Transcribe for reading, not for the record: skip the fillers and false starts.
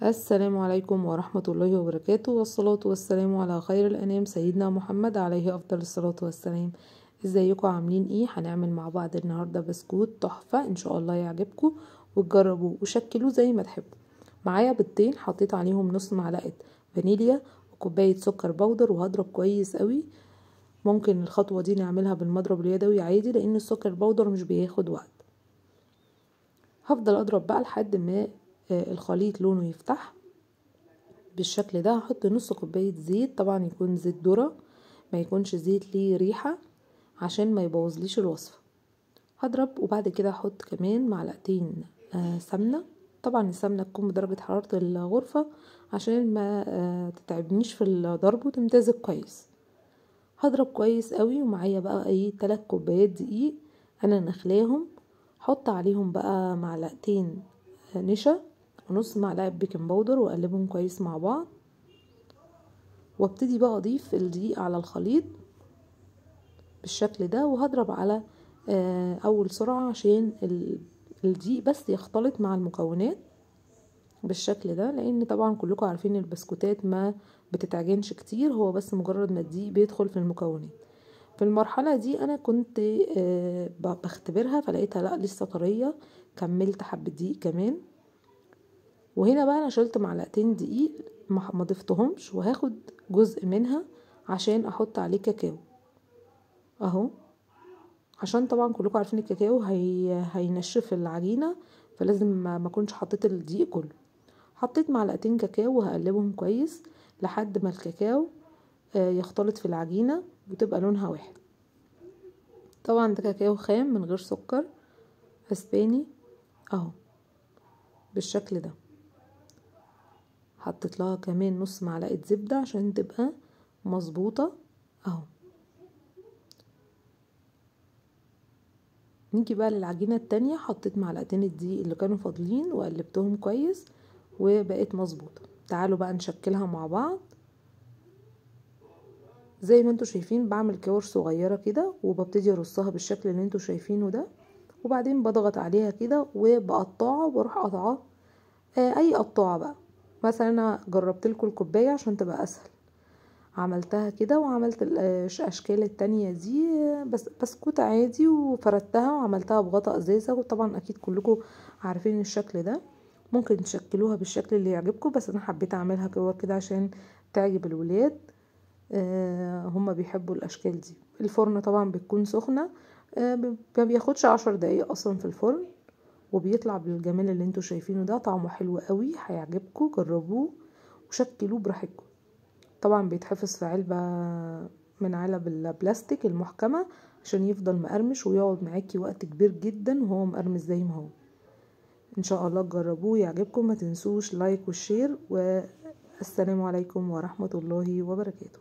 السلام عليكم ورحمة الله وبركاته، والصلاة والسلام على خير الأنام سيدنا محمد عليه أفضل الصلاة والسلام. ازيكم عاملين ايه؟ هنعمل مع بعض النهاردة بسكوت تحفة ان شاء الله يعجبكم وتجربوه وشكلوه زي ما تحبوا. معايا بيضتين حطيت عليهم نص معلقة فانيليا وكوباية سكر بودر، وهضرب كويس قوي. ممكن الخطوة دي نعملها بالمضرب اليدوي عادي لان السكر بودر مش بياخد وقت. هفضل اضرب بقى لحد ما الخليط لونه يفتح بالشكل ده. هحط نص كوباية زيت، طبعا يكون زيت ذرة ما يكونش زيت ليه ريحة عشان ما يبوظليش الوصفة. هضرب وبعد كده هحط كمان معلقتين سمنة، طبعا السمنة تكون بدرجة حرارة الغرفة عشان ما تتعبنيش في الضرب وتمتزج كويس. هضرب كويس قوي. ومعايا بقى ايه 3 كوبايات دقيق انا نخلاهم، حط عليهم بقى معلقتين نشا ونص معلقه baking powder واقلبهم كويس مع بعض، وابتدي بقى اضيف الدقيق على الخليط بالشكل ده. وهضرب على اول سرعة عشان الدقيق بس يختلط مع المكونات بالشكل ده، لان طبعا كلكم عارفين البسكوتات ما بتتعجنش كتير، هو بس مجرد ما الدقيق بيدخل في المكونات. في المرحلة دي انا كنت بختبرها فلقيتها لا لسه طرية، كملت حبه دقيق كمان. وهنا بقى انا شلت معلقتين دقيق ما ضفتهمش، وهاخد جزء منها عشان احط عليه كاكاو اهو، عشان طبعا كلكم عارفين الكاكاو هينشف العجينة، فلازم ما اكونش حطيت الدقيق كله. حطيت معلقتين كاكاو وهقلبهم كويس لحد ما الكاكاو يختلط في العجينة وتبقى لونها واحد. طبعا ده كاكاو خام من غير سكر اسباني اهو بالشكل ده. حطيت لها كمان نص معلقه زبدة عشان تبقى مظبوطة اهو. نيجي بقى للعجينه التانية، حطيت معلقتين الدقيق اللي كانوا فاضلين وقلبتهم كويس وبقت مظبوطة. تعالوا بقى نشكلها مع بعض. زي ما انتوا شايفين بعمل كور صغيرة كده وببتدي ارصها بالشكل اللي انتوا شايفينه ده، وبعدين بضغط عليها كده وبقطعها، وبروح قطعها اي قطاعه بقى. مثلا انا جربت لكم الكوباية عشان تبقى اسهل، عملتها كده وعملت الاشكال التانية دي بس بسكوت عادي، وفردتها وعملتها بغطاء ازازة، وطبعا اكيد كلكم عارفين الشكل ده. ممكن تشكلوها بالشكل اللي يعجبكم، بس انا حبيت اعملها كور كده عشان تعجب الولاد، هما بيحبوا الاشكال دي. الفرن طبعا بتكون سخنة، ما بياخدش 10 دقايق اصلا في الفرن، وبيطلع بالجمال اللي انتوا شايفينه ده. طعمه حلو قوي، هيعجبكم، جربوه وشكلوه براحتكم. طبعا بيتحفظ في علبة من علب البلاستيك المحكمة عشان يفضل مقرمش ويقعد معاكي وقت كبير جدا وهو مقرمش زي ما هو. ان شاء الله تجربوه يعجبكم. ما تنسوش like وال share، والسلام عليكم ورحمة الله وبركاته.